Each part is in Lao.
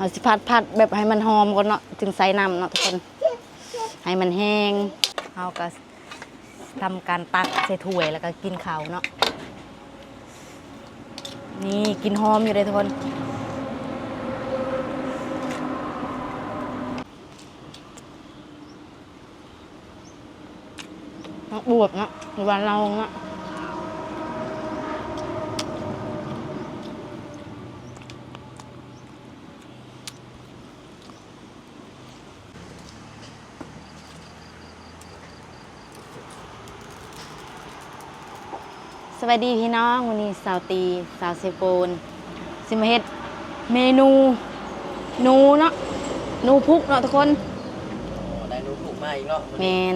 ເຮົາຊິຜັດ ຜັດແບບໃຫ້ມັນຫອມກ່ອນເນາະ ຈຶ່ງໃສ່ນ້ຳເນາະທຸກຄົນ ໃຫ້ມັນແຫ້ງ ເຮົາກໍ ທຳການຕັກໃສ່ຖ້ວຍ ແລ້ວກໍກິນເຂົ້າເນາະ. ນີ້ ກິ່ນຫອມຢູ່ເດ້ທຸກຄົນ. ຜັກບວບເນາະ ຢູ່ບ້ານເຮົາເນາະ. ສະບາຍດີພີ່ນ້ອງ, ມື້ນີ້ສາວຕີ ສາວເຊໂປນ ຊິມາເຮັດເມນູໜູເນາະ, ໜູພຸກເນາະທຸກຄົນ. ໂອ້ ໄດ້ໜູພຸກມາອີກເນາະມື້ນີ້. ແມ່ນ,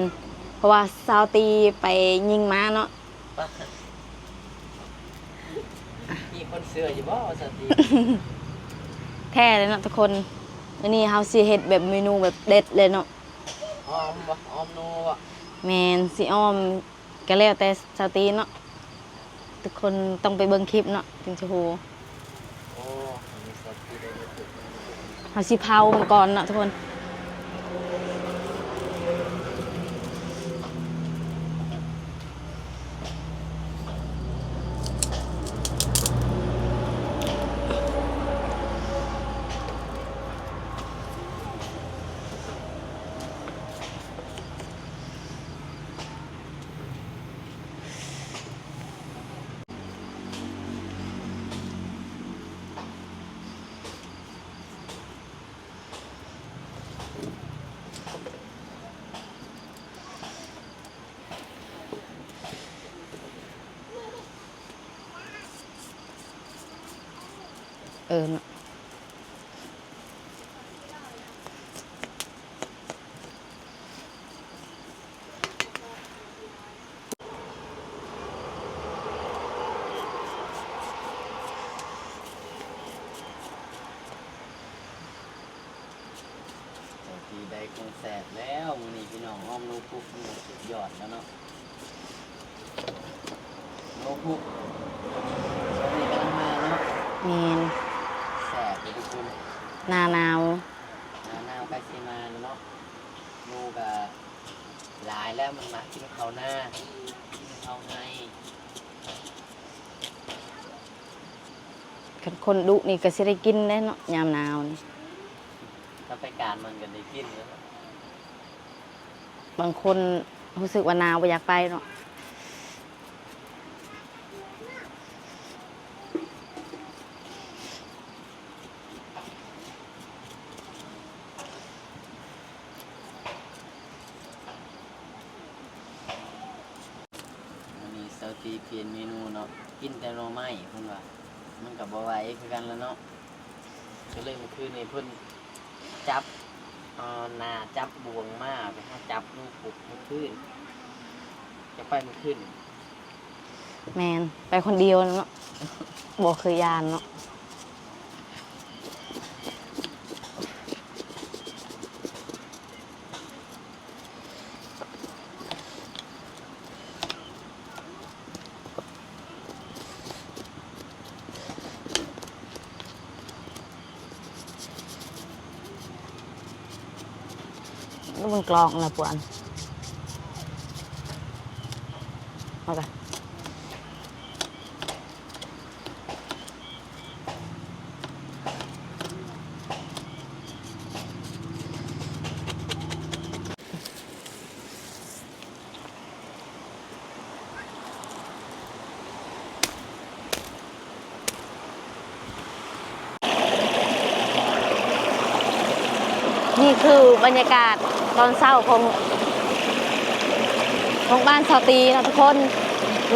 ເພາະວ່າສາວຕີໄປຍິງມາເນາະ. ມີຄົນເຊື່ອຢູ່ບໍ່ວ່າສາວຕີ? ແທ້ເລີຍເນາະທຸກຄົນ. ມື້ນີ້ເຮົາຊິເຮັດແບບເມນູແບບເດັດເລີຍເນາະ. ອອມບໍ່? ອອມໜູບໍ່? ແມ່ນ, ຊິອອມກໍແລ້ວແຕ່ສາວຕີເນາະ. ທຸກຄົນຕ້ອງໄປເບິ່ງຄລິບເນາະ ຈຶ່ງຈະຮູ້. ໂອ້ ເຮົາຊິເຜົາມັນກ່ອນເນາະທຸກຄົນ. ເອີ ໄດ້ຂອງແຊບແລ້ວມື້ນີ້ພີ່ນ້ອງ, ອອມໜູພຸກນີ້ສຸດຍອດແລ້ວເນາະ. ໜູພຸກຊ່ວງນີ້ກຳລັງມາເນາະ. ແມ່ນ, ແຊບເດ້ທຸກຄົນ. ໜ້າໜາວ, ໜ້າໜາວໃກ້ຊິມາແລ້ວເນາະ. ໜູກໍຫຼາຍແລ້ວ, ມັນມາກິນເຂົ້ານາ ກິນເຂົ້າໄຮ່. ຄັນຄົນດຸນີ້ກໍຊິໄດ້ກິນແຫຼະເນາະ ຍາມໜາວນີ້. ຖ້າໄປການມັນກໍໄດ້ກິນແລ້ວເນາະ. ບາງຄົນຮູ້ສຶກວ່າໜາວ ບໍ່ຢາກໄປເນາະ. ມື້ນີ້ສາວຕີປ່ຽນເມນູເນາະ, ກິນແຕ່ໜໍ່ໄມ້ເພິ່ນວ່າ. ມັນກໍບໍ່ໄຫວຄືກັນລະເນາະ. ກໍເລີຍມື້ຄືນນີ້ເພິ່ນຈັບ ເອີ ໜ້າຈັບບ່ວງມາ ໄປຫາຈັບໜູປຸກມື້ຄືນ. ຈະໄປມື້ຄືນ. ແມ່ນ, ໄປຄົນດຽວເນາະ, ບໍ່ເຄີຍຢ້ານເນາະ. ມັນກລອກນະປວນ. ເອົາໄປ. ນີ້ຄືບັນຍາກາດຕອນເຊົ້າຂອງ ຂອງບ້ານສາວຕີເນາະທຸກຄົນ.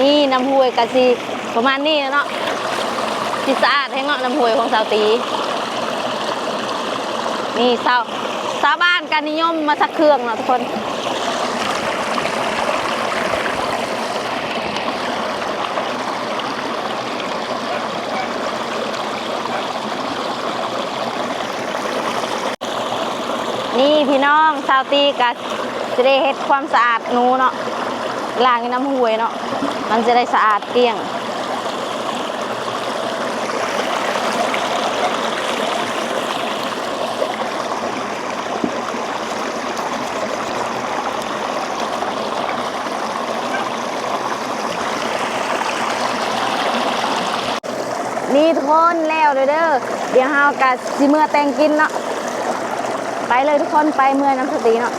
ນີ້ນ້ຳຫ້ວຍກະຊິປະມານນີ້ແຫຼະເນາະ, ຊິສະອາດແຮງເນາະ ນ້ຳຫ້ວຍຂອງສາວຕີ. ນີ້ຊາວ ຊາວບ້ານກະນິຍົມມາຊັກເຄື່ອງເນາະທຸກຄົນ. ນີ້ພີ່ນ້ອງ, ສາວຕີກະຊິໄດ້ເຮັດຄວາມສະອາດໜູເນາະ, ລ້າງໃນນ້ຳຫ້ວຍເນາະ, ມັນຈະໄດ້ສະອາດກ້ຽງ. ນີ້ທຸກຄົນ ແລ້ວເດີ ດຽວເຮົາກະຊິເມືອແຕ່ງກິນເນາະ. ໄປເລີຍທຸກຄົນ ໄປເມືອນຳສາວຕີເນາະ.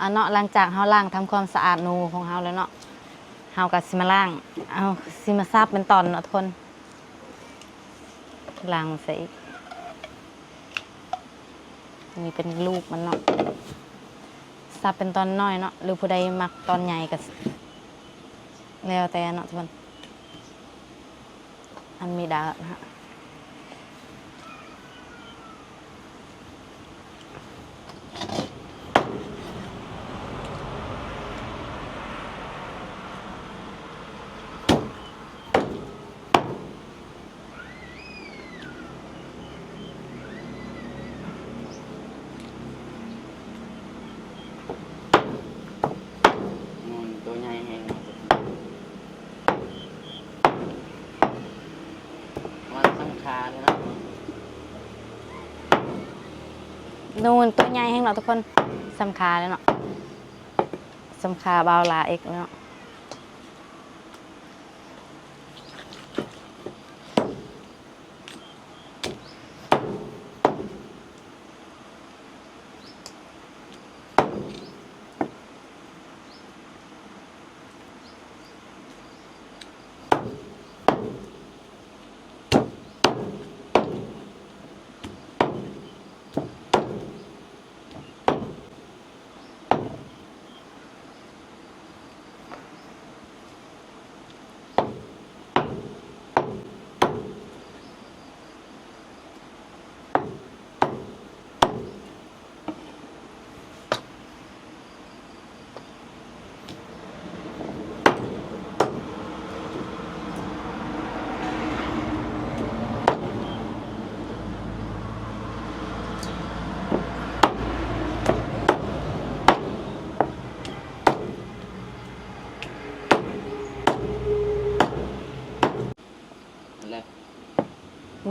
ອາເນາະ ຫຼັງຈາກເຮົາລ້າງທຳຄວາມສະອາດໜູຂອງເຮົາແລ້ວເນາະ ເຮົາກະຊິມາລ້າງ ເອົາ ຊິມາສັບເປັນຕອນເນາະທຸກຄົນ. ລ້າງໃສ່ອີກ ນີ້ເປັນລູກມັນເນາະ ສັບເປັນຕອນນ້ອຍເນາະ ຫຼືຜູ້ໃດມັກຕອນໃຫຍ່ກະແລ້ວແຕ່ເນາະທຸກຄົນ. ອັນມີດານະ. ໜູນໂຕໃຫຍ່ແຮງ ມັນສ່ຳຂາເລີຍເນາະ ໜູນໂຕໃຫຍ່ແຮງເນາະທຸກຄົນ ສ່ຳຂາເລີຍເນາະ ສ່ຳຂາບ່າວຫຼ້າອີກເນາະ.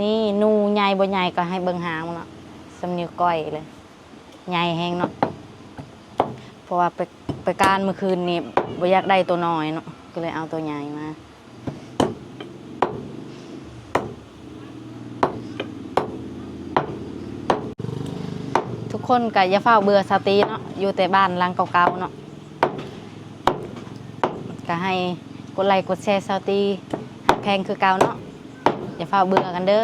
ນີ້ ໜູໃຫຍ່ບໍ່ໃຫຍ່ກໍໃຫ້ເບິ່ງຫາງມັນເນາະ ສ່ຳນິ້ວກ້ອຍເລີຍ ໃຫຍ່ແຮງເນາະ ເພາະວ່າໄປ ໄປການມື້ຄືນນີ້ບໍ່ຢາກໄດ້ໂຕນ້ອຍເນາະ ກໍເລີຍເອົາໂຕໃຫຍ່ມາ. ທຸກຄົນກໍຢ່າຟ້າວເບື່ອສາວຕີເນາະ ຢູ່ແຕ່ບ້ານຫຼັງເກົ່າໆເນາະ ກໍໃຫ້ກົດໄລກົດແຊສາວຕີ ຮັກແພງຄືເກົ່າເນາະ ຢ່າຟ້າວເບື່ອກັນເດີ້.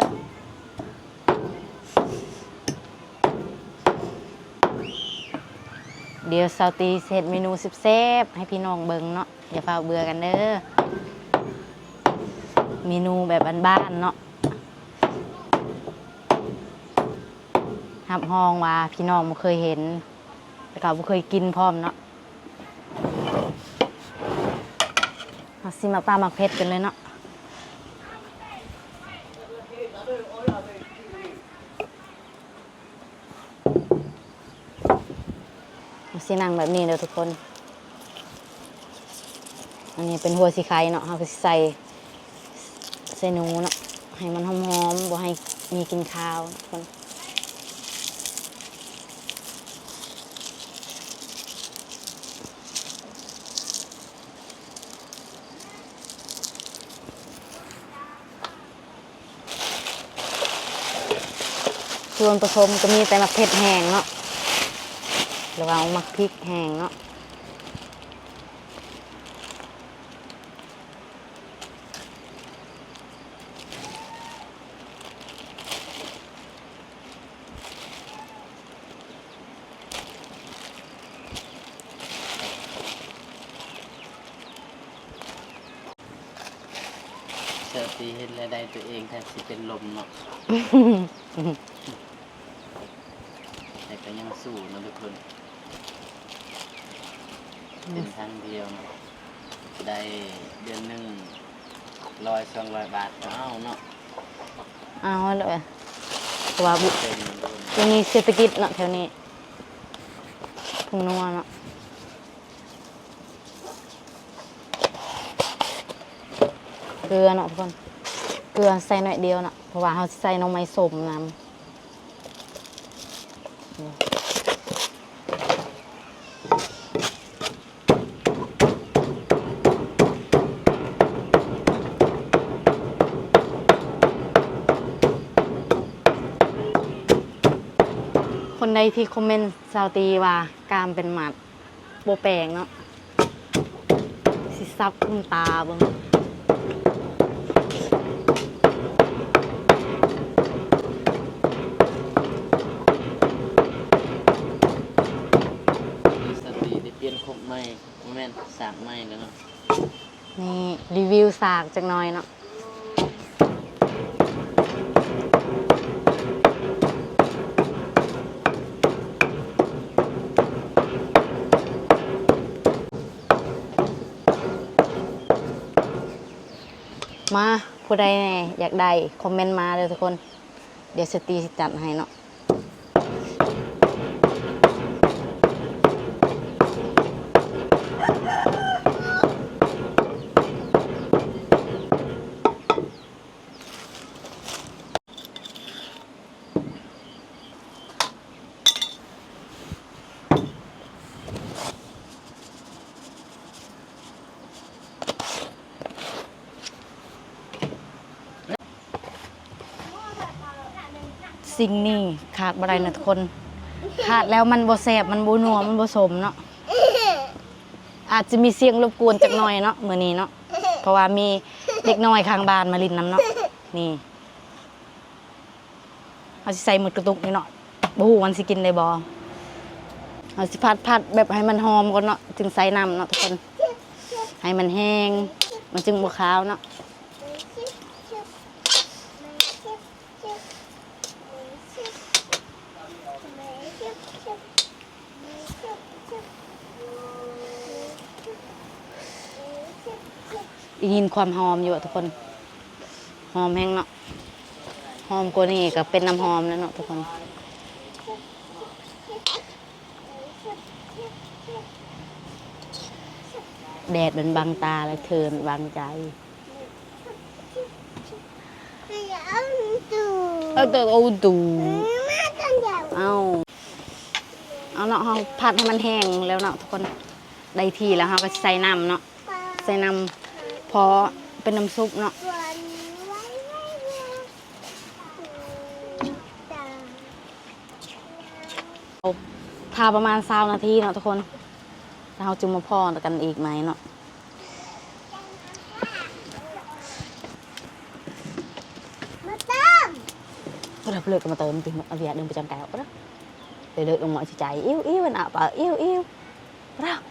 ດຽວສາວຕີຊິເຮັດເມນູແຊບໆໃຫ້ພີ່ນ້ອງເບິ່ງເນາະ ຢ່າຟ້າວເບື່ອກັນເດີ້ ເມນູແບບບ້ານໆເນາະ ຮັບຮອງວ່າພີ່ນ້ອງບໍ່ເຄີຍເຫັນ ແລ້ວກໍບໍ່ເຄີຍກິນພ້ອມເນາະ. ເຮົາຊິມາຕຳໝາກເຜັດກັນເລີຍເນາະ. ເຮົາຊິນັ່ງແບບນີ້ເດີທຸກຄົນ. ອັນນີ້ເປັນຫົວສີໄຄເນາະ ເຮົາກໍຊິໃສ່ ໃສ່ໜູເນາະ ໃຫ້ມັນຫອມໆ ບໍ່ໃຫ້ມີກິ່ນຄາວທຸກຄົນ. ສ່ວນປະສົມກໍມີແຕ່ໝາກເຜັດແຫ້ງເນາະ ຫຼືວ່າໝາກພິກແຫ້ງເນາະ. ສາວຕີເຫັນລາຍໄດ້ຕົວເອງແທບຊິເປັນລົມເນາະ ແຕ່ກໍຍັງສູ້ເນາະທຸກຄົນ ເປັນທາງດຽວເນາະ ໄດ້ເດືອນໜຶ່ງຮ້ອຍສອງຮ້ອຍບາດກໍເອົາເນາະ ເອົາແຫຼະ ເພາະວ່າ ເປັນໂດນ ບໍ່ມີເສດຖະກິດເນາະແຖວນີ້ ຜົງນົວເນາະ ເກືອເນາະທຸກຄົນ ເກືອໃສ່ໜ້ອຍດຽວເນາະ ເພາະວ່າເຮົາຊິໃສ່ໜໍ່ໄມ້ສົ້ມນຳ. ຄົນໃດທີ່ຄອມເມັນສາວຕີວ່າກ້າມເປັນມັດ ບໍ່ແປງເນາະ ຊິສັບຄຸນຕາເບິ່ງ ສາວຕີໄດ້ປ່ຽນຄົກໃໝ່ ບໍ່ແມ່ນ ສາກໃໝ່ແລ້ວເນາະ. ນີ້ ຣີວິວສາກຈັກໜ່ອຍເນາະ ມາ ຜູ້ໃດແດ່ຢາກໄດ້ ຄອມເມັນມາເດີທຸກຄົນ ດຽວສາວຕີຊິຈັດໃຫ້ເນາະ. ສິ່ງນີ້ຂາດບໍ່ໄດ້ນະທຸກຄົນ ຂາດແລ້ວມັນບໍ່ແຊບ ມັນບໍ່ນົວ ມັນບໍ່ສົມເນາະ ອາດຈະມີສຽງລົບກວນຈັກໜ່ອຍເນາະ ມື້ນີ້ເນາະ ເພາະວ່າມີເດັກນ້ອຍຂ້າງບ້ານມາຫຼິ້ນນຳເນາະ ນີ້. ເຮົາຊິໃສ່ໝົດກະຕຸກນີ້ເນາະ ບໍ່ຮູ້ມັນຊິກິນໄດ້ບໍ່ ເຮົາຊິຜັດໆ ແບບໃຫ້ມັນຫອມກ່ອນເນາະ ຈຶ່ງໃສ່ນ້ຳເນາະທຸກຄົນ ໃຫ້ມັນແຫ້ງ ມັນຈຶ່ງບໍ່ຄາວເນາະ ໄດ້ຍິນຄວາມຫອມຢູ່ບໍ່ທຸກຄົນ ຫອມແຮງເນາະ ຫອມກວ່ານີ້ກໍເປັນນ້ຳຫອມແລ້ວເນາະທຸກຄົນ ແດດມັນບັງຕາ ແລະ ເທີນບັງໃຈ. ເອົາ ເອົາເນາະ ເຮົາຜັດໃຫ້ມັນແຫ້ງແລ້ວເນາະທຸກຄົນ ໄດ້ທີ່ແລ້ວ ເຮົາກໍຊິໃສ່ນ້ຳເນາະ ໃສ່ນ້ຳພໍເປັນນ້ຳຊຸບເນາະ ຖ້າປະມານຊາວນາທີເນາະທຸກຄົນ ແລ້ວເຮົາຈຶ່ງມາພໍ້ກັນອີກໃໝ່ເນາະ. ມາເຕີມ ເລີກ ເລີກກໍມາເຕີມຕິ ເອົາວຽກດຶງໄປຈັງແກ້ວ ເລີກ ເລີກລົງມາຊິຈ່າຍ ອິ້ວໆ ອັນອະປະ ອິ້ວໆ ເລີກ.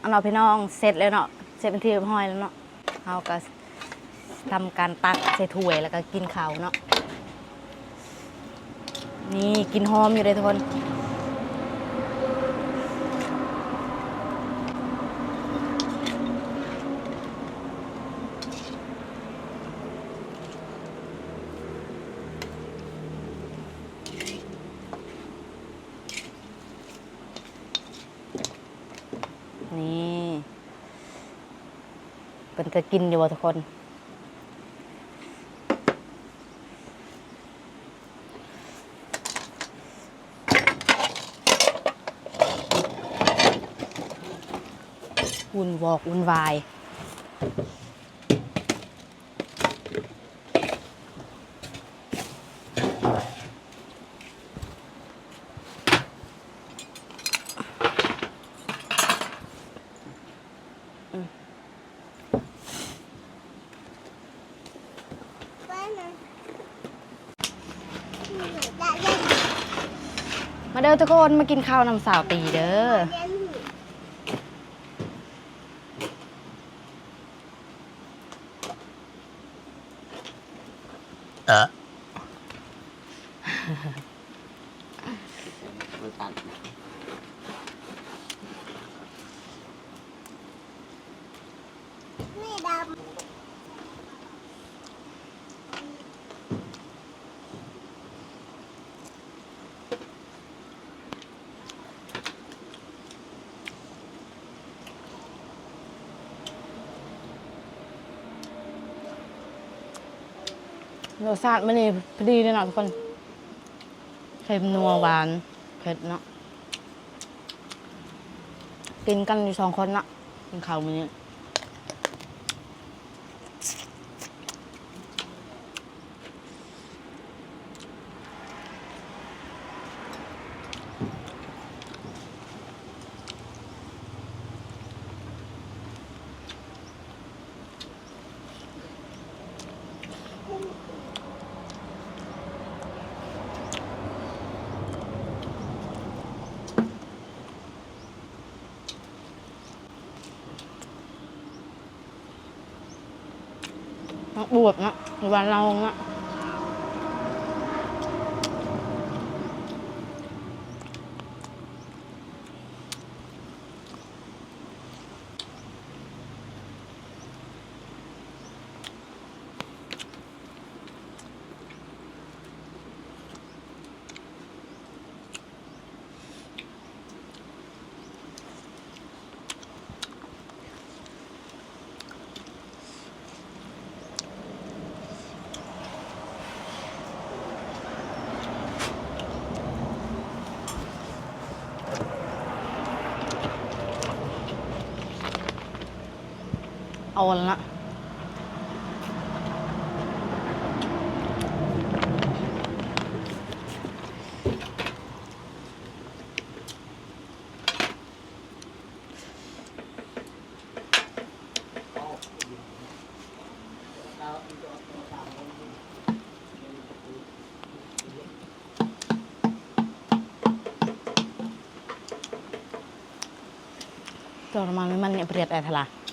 ເອົາເນາະພີ່ນ້ອງ ເສັດແລ້ວເນາະ ເສັດເປັນທີ່ຮຽບຮ້ອຍແລ້ວເນາະ ເຮົາກໍທຳການຕັກໃສ່ຖ້ວຍ ແລ້ວກໍກິນເຂົ້າເນາະ. ນີ້ ກິ່ນຫອມຢູ່ເດ້ທຸກຄົນ. ນີ້ ເປັນຕາກິນຢູ່ບໍ່ທຸກຄົນ? ວຸ່ນວອກວຸ່ນວາຍ. ມາເດີທຸກຄົນ ມາກິນເຂົ້ານຳສາວຕີເດີ. ເອີ ລົດຊາດມື້ນີ້ພໍດີເລີຍເນາະທຸກຄົນ ເຄັມນົວຫວານເຜັດເນາະ ກິນກັນຢູ່ສອງຄົນເນາະ ກິນເຂົ້າມື້ນີ້. ຜັກບວບເນາະ ຢູ່ບ້ານເຮົາເນາະ ເອົາລະ. ໂຕມາແມ່ນມັນເນຍ ປຽດແອທະລາ.